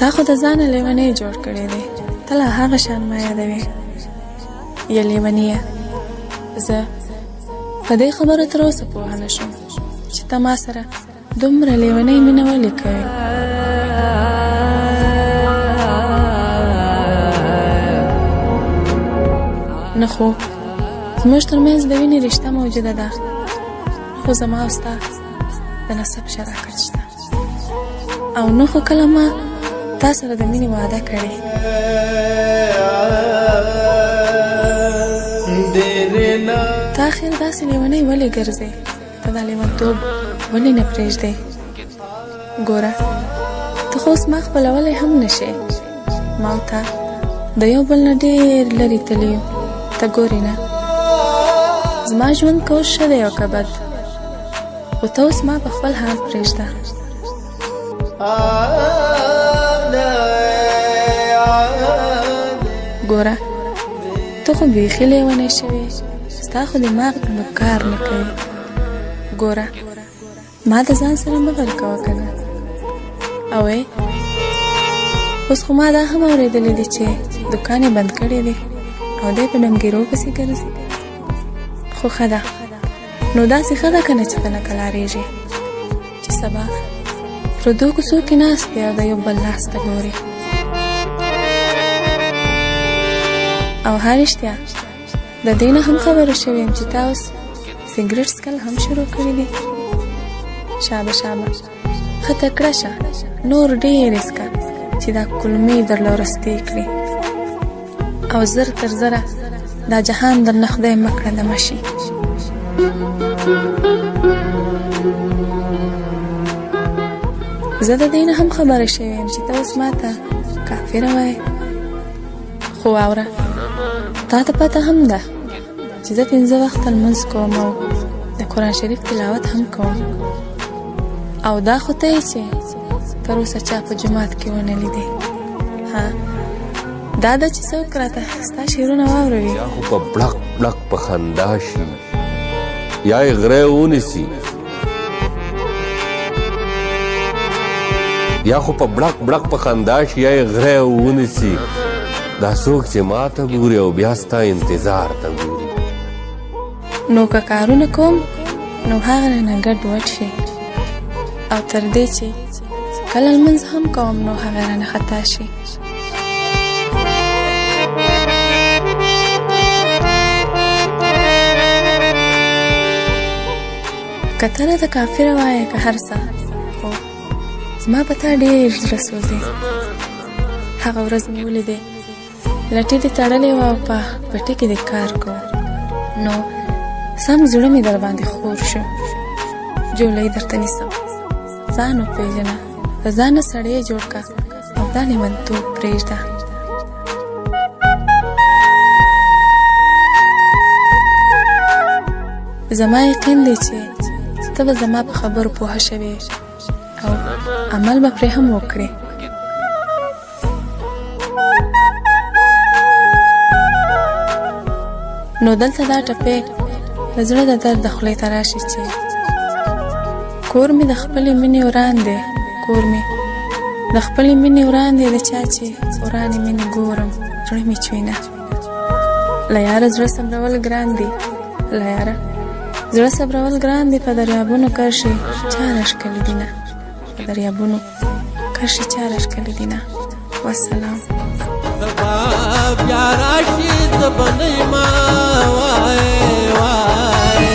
تا خو د ځانه لیونی جوړ کړی دی، ته لا هغه شان ما یادوې. یا لیونیه، زه په دې خبره تر اوسه پوهه نه شوم چې ته ما سره دومره لیونۍ مینه ولې کوې. نه خو زموږ ترمنځ د وینې رشته موجوده ده، خو زما او ستا د نسب شراکت شته، او نه خو کله ما تا سره د مینې وعده کړې. تا اخر داسې لیونۍ ولې ګرځې؟ ته دا لیونتوب ولې نه پرېږدې؟ ګوره، ته خو اوس ما خپلولی هم نه شې. ما او تا د یو بل نه ډېر لرې تللي یو. ته ګورې نه، زما ژوند کول ښه دی او که بد، خو ته اوس ما په خپل حال پرېږده. ګوره، ته خو بیخي لیونی شوې، ستا خو دماغ نو کار نه کوي. ګوره، ما د ځان سره مه غرقوه که نه. او ای، اوس خو ما دا هم اورېدلي دي چې دوکان یې بند کړی دی او دی په ډمګیرو پسې ګرځي. خو ښه ده، نو داسې ښه ده که نه چې ته نه کلارېږې، چې سبا پردو کوڅو کې ناست دی او د یو بل لاس ته ګوري. او ها رښتیا، د دې نه هم خبره شوې یم چې تا اوس سګرټ څکل هم شروع کړي دي. شابه شابه، ښه تکړه شه، نور ډېر یې څکه چې دا کولمې درله ورستې کړي، او زر تر زره دا جهان درنه خدای مه کړه دمه شي. زه د دې نه هم خبره شوې یم چې ته اوس ما ته کافره وایې. خو واوره، تا ته پته هم ده چې زه 5 وخته لمونځ کوم او د قرآن شریف تلاوت هم کوم، او دا خو ته یې چې تر اوسه چا په جومات کې ونه لیدې. ها، دا ده چې څوک راته ستا شعرونه واوروي. یا خو په بړق بړق په خندا شي، یا یې غری ونیسي، یا خو په بړق بړق په خندا شي، یا یې غری ونیسي. دا څوک چې ما ته ګوري او بیا ستا انتظار ته ګوري. نو که کارونه کوم نو هغه رانه ګډ وډ شي، او تر دې چې کله لمونځ هم کوم نو هغه رانه خطا شي. که ته راته کافره وایې که هر څه، خو زما په تا ډېر زړه سوځي. هغه ورځ مې ولیدې، لټې دې تړلې وه او په پټي کې دې کار کوو، نو سم زړه مې در باندې خور شو. جولۍ درته نیسم، ځان وپېژنه، له ځانه سړی جوړ که او دا لیونتوب پرېږده. زما یقین دی چې ته به زما په خبرو پوهه شوې او عمل به پرې هم وکړې. نو دلته دا ټپې د زړه د درد خولې ته راشي چې کور مې د خپلې مینې وران دی، کور مې د خپلې مینې وران دی، د چا چې ورانې مینې ګورم زړه مې چوینه. له یاره زړه صبرول ګران دی، له یاره زړه صبرول ګران دی، په دریابونو کرښې چا راښکلي دي نه، په دریابونو کرښې چا راښکلي دي نه. والسلام. بیا راشي زه به نه یم، وای وای.